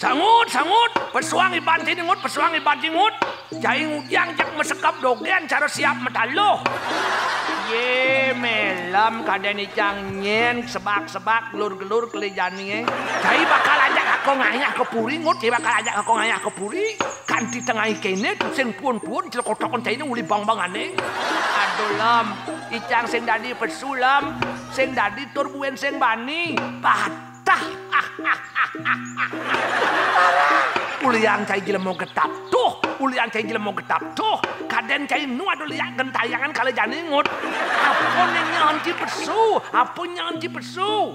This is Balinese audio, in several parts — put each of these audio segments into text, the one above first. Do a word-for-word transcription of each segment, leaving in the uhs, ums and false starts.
Sangut, sangut, pesuang iban ti ningut, pesuang iban ti ningut. Cai ngujang jak masekep dogén cara siap mataluh. Yé, mélem kadén icang nyén sebak-sebak gelur-gelur keli jani, é. Cai bakal ajak ako ngayah ka puri, ngut, cai bakal ajak ako ngayah ka puri. Kanti tengah kéné tusing puun-puun celekotokan cai né uli bang-bangané. Aduh, Lem, icang sing dadi pesu, Lem, sing dadi tur buin sing bani. Patah. Ulian cai jelema getap tuh, ulian cai jelema getap tuh. Kadén cai nu ada liak gentayangan kala jani, ngut. Apa né nyén ci pesu? Apa nyén ci pesu?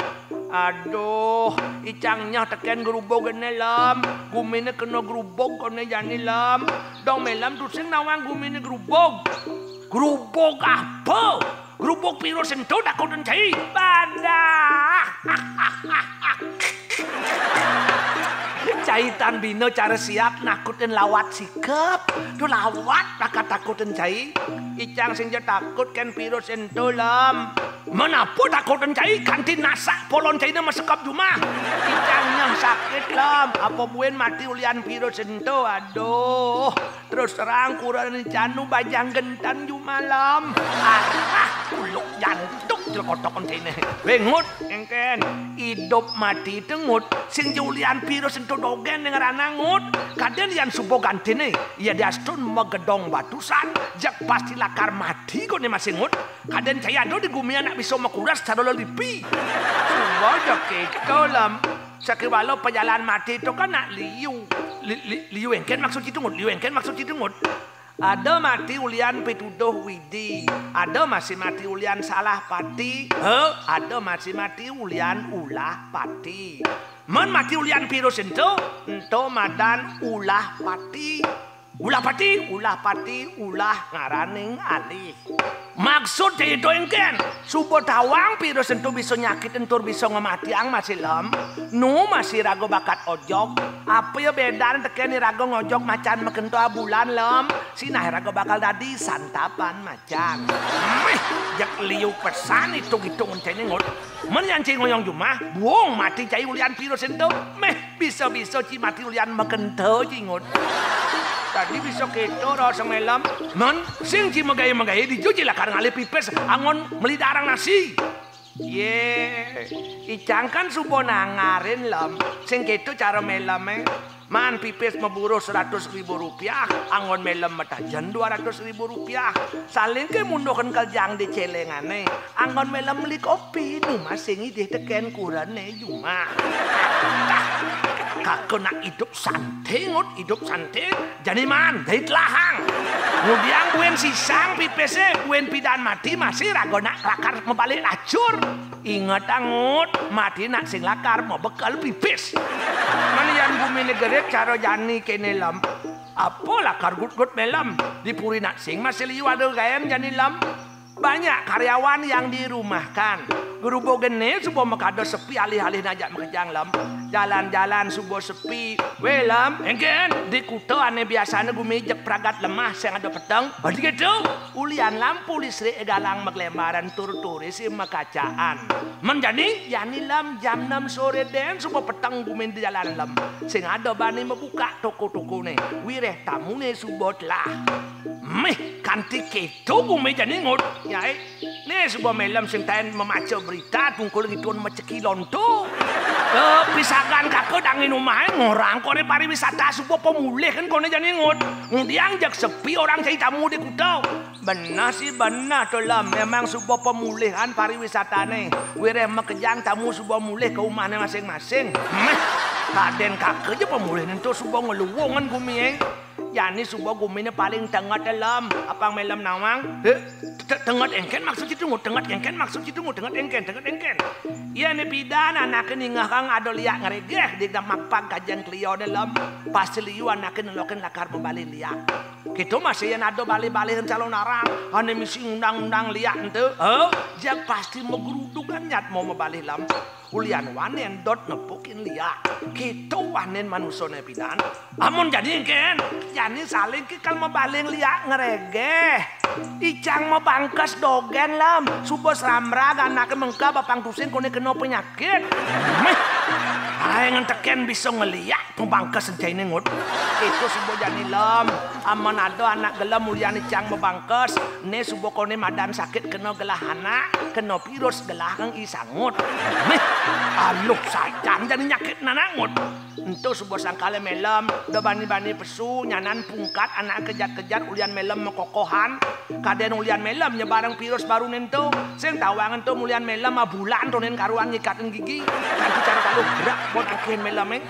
Aduh, icang nyah tekén grubug né, Lem. Guminé kena grubug koné jani, Lem. Dong mélem tusing nawang guminé grubug. Grubug apa? Grubug piro sento takutin cai? Padah. Cai tan bina cara siap nakutin lawat sikep. Tuh lawat bakat takutin cai. Icang sing ja takut kén piro sento, Lem. Mén apa takutin cai, kanti nasak polon cainé masekep jumah. Icang nyah sakit, Lem. Apa buin mati ulian piro sento? Aduh. Terus terang, kurenan icang nu bajang gentan jumah, Lem. Arah, kuluk jantuk, celekotokan cainé. Wéh, ngut, éngkén. Idup mati té, ngut, sing ja ulian piro sento dogén né ngarana, ngut. Kadén yan suba gantiné, ya diastun magedong batusan, jak pasti lakar mati koné masih, ngut. Kadén cai ada di gumi anak bisa makuras cara lelipi. Suba ja kéto, Lem. Sakéwala pajalan mati to kan nak liu. Li-, li-, liu éngkén maksud ci té, ngut? Liu éngkén maksud ci té, ngut? Ada mati ulian pituduh Widi, ada masih mati ulian salah pati, hé, ada masih mati ulian ulah pati. Mén mati ulian piro sento, ento madan ulah pati. Ulah pati, ulah pati, ulah ngaraning alih. Maksud cai to éngkén, suba tawang piro sento bisa nyakitin tur bisa ngamatiang masih, Lem. Nu masih raga bakat ojog. Apa ya bédan tekén iraga ngojog macan makento abulan, Lem? Sinah raga bakal dadi santapan macan. Méh, jak liu pesan itung-itungan cainé, ngut. Mén yan ci ngoyong jumah, buung mati cai ulian piro sento. Méh, bisa-bisa ci mati ulian makento, ci, ngut. Dadi bisa kéto raos mélem. Mén, sing ci magaé-magaé dija ci lakar ngalih pipis anggon meli darang nasi. Yé, icang kan suba nangarin, Lem. Sing kéto cara mélemé. Maan pipis maburuh seratus ribu rupiah, anggon mélem matajen dua ratus ribu rupiah. Saling ké munduh kénkejang di céléngané, anggon mélem meli kopi, nu masih ngidih tekén kurené jumah. Kaka nak idup santé, ngut, idup santé. Jani maan, jait lahang. Ngudiang buin sisang pipisé, buin pidan mati masih raga nak lakar mabalik lacur. Inget, ngut, mati nak sing lakar mabekel pipis. Mén yan guminé gerit cara jani kéné, Lem. Apa lakar gutgut mélem? Di puri nak sing masih liu ada gaén jani, Lem. Banyak karyawan yang dirumahkan. Grubugé né suba makada sepi alih-alih nak jak makejang, Lem. Jalan-jalan suba sepi. Wéh, Lem, éngkén, di kuta ané biasané gumi jeg pragat lemah sing ada peteng. Badi kéto, ulian lampu listrik galang maglémbaran tur turisé makacaan. Mén jani, jani, Lem, jam enam soré dén suba peteng guminé di jalan, Lem. Sing ada bani mabukak toko-tokoné. Wiréh tamuné suba telah. Méh, kanti kéto gumi jani, ngut. Yaé. Né suba mélem sing taén mamaca berita tungkul ngitun macekilon to. Eh, pisagan kaka dangin umahé ngorang koné pariwisata suba pamulih kan koné jani, ngut. Ngudiang jeg sepi orang cai tamu di kuta. Beneh sih, beneh to, Lem. Memang suba pamulihan pariwisatané. Wiréh makejang tamu suba mulih ka umahné masing-masing. Méh, kadén kaka ja pamulih né to suba ngluungan gumié. Jani suba guminé paling tenget, Lem. Apang mélem nawang? Eh, te-, tenget éngkén maksud ci té, ngut? Tenget éngkén maksud ci té, ngut? Tenget éngkén, tenget éngkén. Yén pidan anaké ningehang ada liak ngrégéh di magpag kajeng kliané, Lem. Pasti liu anaké nelokin lakar mabali liak. Kéto masih yén ada balih-balih calonarang, ané misi ngundang-undang liak ento. Oh, jak pasti magrudugan nyat mau mabalih lem. Ulian wanén dot nepukin liak. Kéto wanén manusané pidan. Amun jani kén, jani saling kikal mabalih liak ngregeh. Icang mabangkes dogén lem, suba sramrag anaké mengkab apang tusing koné kena penyakit. Méh. Ai ngentekén bisa ngeliak pabangkes encainé ngut. Itu suba jani lem. Amun ada anak gelem ulian icang mabangkes, né suba koné madan sakit kena gelah anak, kena virus gelah kang isangut. Méh. Aluh sajan jani nyakit nanangut. Ento suba sangkalé melem, da bani-bani pesu, nyanan pungkat anak kejat-kejat ulian melem makokohan, kadén ulian melem nyebarang virus baru nento, sing tawang ento mulian melem abulan tonen karuan nyikatin gigi, kanti cara kalu brak bon angkin melem, eh.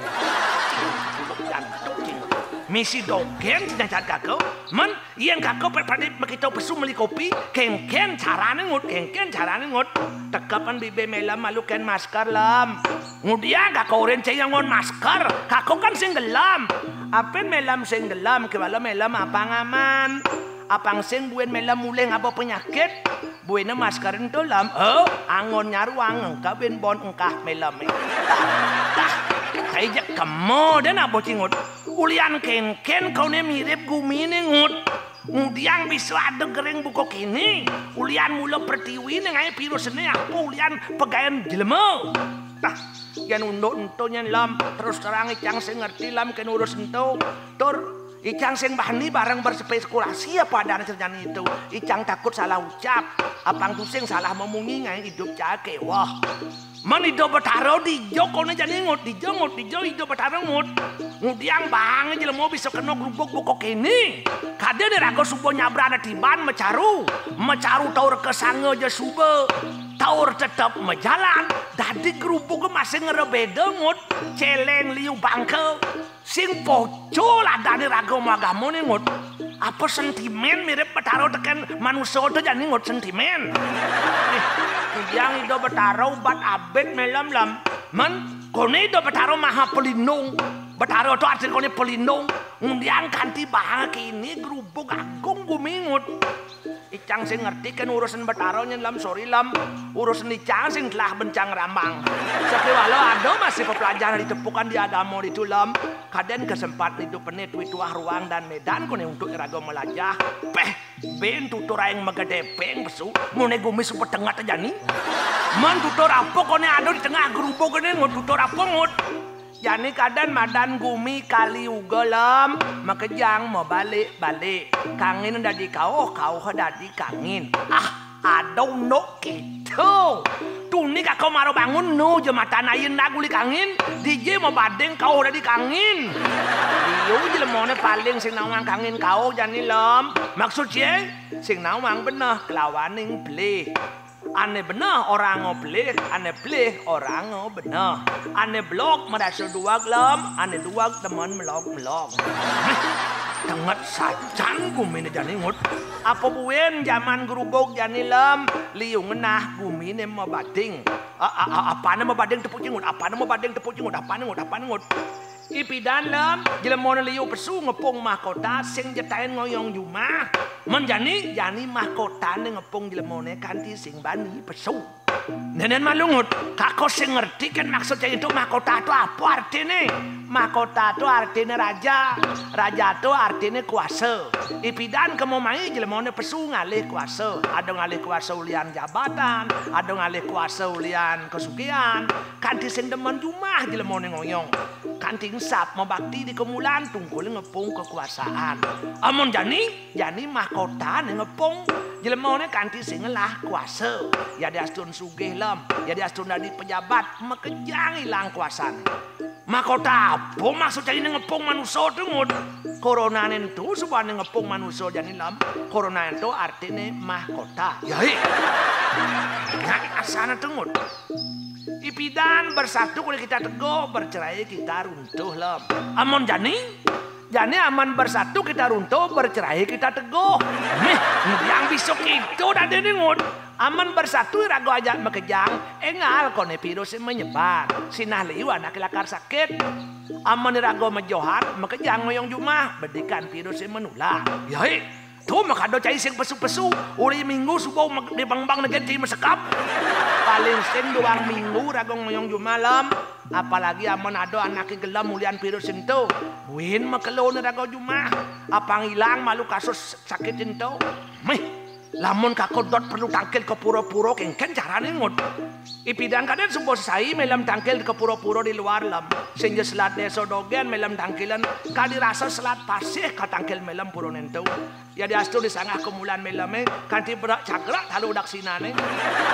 Misi dogén nyacat kaka, men Yén kaka pradip makita pesu meli kopi, kénkén carané ngut, kénkén carané ngut. Tekepan bibih melem malu kén masker lem. Ngudiang kaka orén cai anggon masker, kaka kan sing gelem. Apin melem sing gelem, kéwala melem apang aman. Apang sing buin melem mulih ngaba penyakit. Buina masker ento lem, oh, anggon nyaruang engkabin bon engkah melem. Tah, tah, tai jek kemo dén abo cingut. Ulian kénkén koné mirip guminé ngut. Ngudiang bisa ada gering buka kéné. Ulian mula pertiwiné ngaé virusné apa ulian pegaén jelema. Tah, yén unduk ento nyén lem, terus terang icang sing ngerti lem kén urus ento. Tur icang sing bani bareng berspekulasi apa adané sing jani itu. Icang takut salah ucap, apang tusing salah mamunyi ngaé idup cake. Wah. Men Ida Betara dija koné jani ngut, dija ngut, dija Ida Betara ngut. Ngudiang baang jelema bisa kena grubug buka kéné. Kadén raga suba nyabran tiban macaru. Macaru taur kasanga ja suba. Taur tetep majalan. Dadi grubug masih ngrabéda ngut. Céléng liu bangka. Sing pocol adané raga magamané ngut. Apa sentimén mirip Betara tekén manusa to jani ngut sentimén. Ih, ngudiang Ida Betara ubat abit melem lem. Men, koné Ida Betara maha pelindung. Betara to artin koné pelindung. Ngudiang kanti baang kéné grubug agung gumi ngut. Icang sing ngerti kén urusan Betara nyén lem, sorry lem. Urusan icang sing telah bencang rambang. Sakéwala ada masih pepelajahan ditepukan di agama ditu lem. Kadén kesempat idup pené tuituah ruang dan médan koné untuk iraga melajah. Péh, bin tutur aing magedepeng pesu. Muné gumi suba tenget jani. Men tutur apa koné ada di tengah grubug kéné ngut, tutur apa ngut? Jani kadén madan gumi kali uga lem, makejang mabalik-balik. Kangin dadi kauh, kauh dadi kangin. Ah, ada unduk kéto. Tuni kaka mara bangun nu jematan ayin da guli kangin, dija mabading kauh dadi kangin. Liu jelemané paling sing nawang kangin kauh jani lem. Maksud cai, sing nawang beneh kelawaning pelih. Ané beneh oranga pelih, ané pelih oranga beneh. Ané belog marasa dueg lem, ané dueg demen melog-melog. Tenget sajan guminé jani ngut. Apa buin jaman grubug jani lem, liu ngenah guminé mabading. A, a, a, apané mabading tepuk cingut, apané mabading tepuk cingut, apané ngut, apané ngut. Ipidan lem, jelemané liu pesu ngepung mahkota sing jetain ngoyong jumah. Men jani, jani mahkotané ngepung jelemané kanti sing bani pesu. Nénén malu ngut, kaka sing ngerti kén maksud cai to mahkota to apa artiné? Mahkota to artiné raja, raja to artiné kuasa. Ipidan kemo mai jelemané pesu ngalih kuasa, ada ngalih kuasa ulian jabatan, ada ngalih kuasa ulian kasugihan, kanti sing demen jumah jelemané ngoyong. Kanti ensap mabakti di kemulan tungkul ngepung kekuasaan. Amun jani, jani mahkotané ngepung jelemané kanti sing ngelah kuasa. Ya diastun sugih lem, ya diastun dadi pejabat, makejang ilang kuasané. Mahkota apa maksud cainé ngepung manusa to ngut? Coronané ento subané ngepung manusa jani lem. Coronané ento artiné mahkota. Yai. Nah, asana to ngut. Ipidan bersatu kudu kita teguh, bercerai kita runtuh lem. Amun jani, jani amun bersatu kita runtuh, bercerai kita teguh. Nih, yang bisa kita dadi ngut. Amun bersatu iraga ajak makejang, énggal koné virus menyebar. Sinah liu anaké lakar sakit. Amun iraga majohat, makejang ngoyong jumah, bedikan virus menular. Yai, tuh makada cai sing pesu-pesu, uli minggu suba mag-, di bangbang neged cai masekap. Paling sing duang minggu raga ngoyong jumah, Lem. Apalagi amun ada anaké gelem ulian virus ento. Buin makelo né raga jumah. Apang ilang malu kasus sakit ento. Méh, lamun kaka dot perlu tangkil ka pura-pura, kéngkén carané, Ngut? Ipidan kadén suba sesai mélem tangkil ka pura-pura di luar, Lem. Sing ja selat désa dogén mélem tangkilan, kadi rasa selat pasih katangkil mélem pura nénto. Yadiastu di sanggah kumulan mélemé, kanti berak cagrak talu daksinané.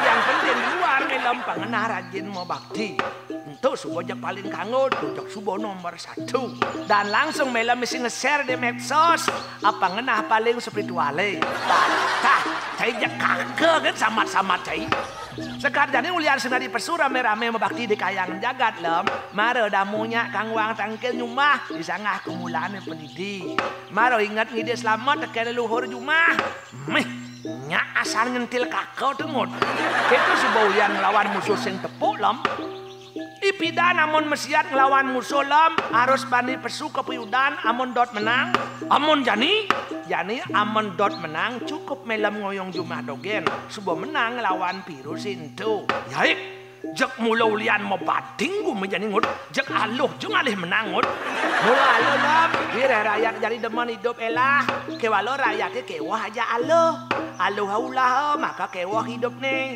Yang penting di luar mélem pangenah rajin mabakti. Ento suba jak paling kanggo, to jak suba nomor satu. Dan langsung mélem misi nge-share di medsos, apa ngenah paling spiritualé. Tah, tah, cai jak kaka kan samat-samat cai. Sekar jani ulian sinari pesu ramé-ramé mabakti di kahyangan jagat, Lem. Mara damunya kangguang tangkil nyumah, di sanggah kumulané pendidi. Mara inget ngidih selamat tekén leluhur jumah. Méh, nyak asal nyentil kaka to, Ngut. Kéto suba ulian nglawan musuh sing tepuk, Lem. Ipidan amun masiat nglawan musuh, Lem, harus bani pesu kapiudan amun dot menang. Amun jani, jani amun dot menang cukup mélem ngoyong jumah dogén, suba menang nglawan virus ento. Yai, jak mula ulian mabading gumi jani, Ngut, jak aluh ja ngalih menang, Ngut. Mula aluh, Lem, wiréh rakyat jani demen idup élah, kéwala rakyaté kéweh ajak aluh. Aluh ulah, maka kéweh idupné.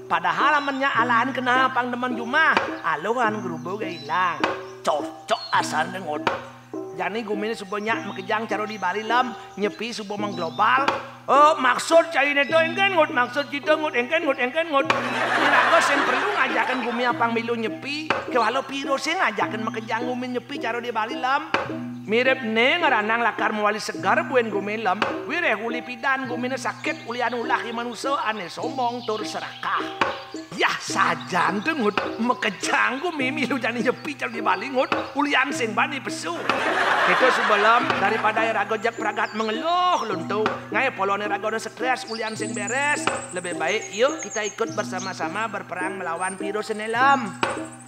Padahal amun nyak alahan keneh apang demen jumah, aluhan grubu ga ilang. Cocok asané, Ngut. Jani guminé suba nyak makejang cara di Bali, Lem, nyepi suba mengglobal. Oh, maksud cainé to éngkén, Ngut, maksud kita, Ngut, éngkén, Ngut, éngkén, Ngut. Iraga sing perlu ngajakin gumi apang milu nyepi, kéwala virus sing ngajakin makejang gumi nyepi cara di Bali, Lem. Mirip né ngranang lakar mawali seger buin gumi, Lem. Wiréh uli pidan guminé sakit ulian ulah i manusa ané sombong tur serakah. Yah, sajan to, Ngut, makejang gumi milu jani nyepi cara di Bali, Ngut, ulian sing bani pesu. Kéto suba, Lem, daripada iraga jak pragat mengeluh luntu, ngaé poloné iraga da strés ulian sing bérés, lebih baik yuk kita ikut bersama-sama berperang melawan virus ini, Lem.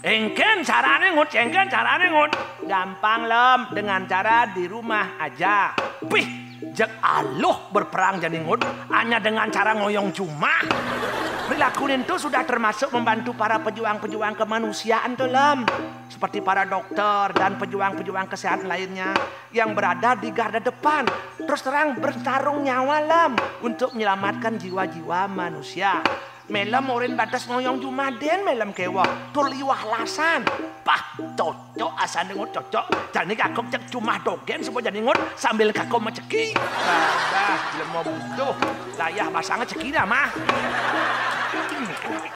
Éngkén carané, Ngut, éngkén carané, Ngut? Gampang, Lem, dengan cara di rumah aja. Pih, jak aluh berperang jani, Ngut, hanya dengan cara ngoyong jumah. Perilaku nénto sudah termasuk membantu para pejuang-pejuang kemanusiaan to, Lem. Seperti para dokter dan pejuang-pejuang kesehatan lainnya yang berada di garda depan. Terus terang bertarung nyawa, Lem, untuk menyelamatkan jiwa-jiwa manusia. Mélem orin batas ngoyong jumah dén mélem kéweh, tur liwah lasan. Pah, cocok asané, Ngut, cocok. Jani kaka jak jumah dogén suba jani, Ngut, sambil kaka maceki. Babah, lemo butuh. Layah basanga cekina mah.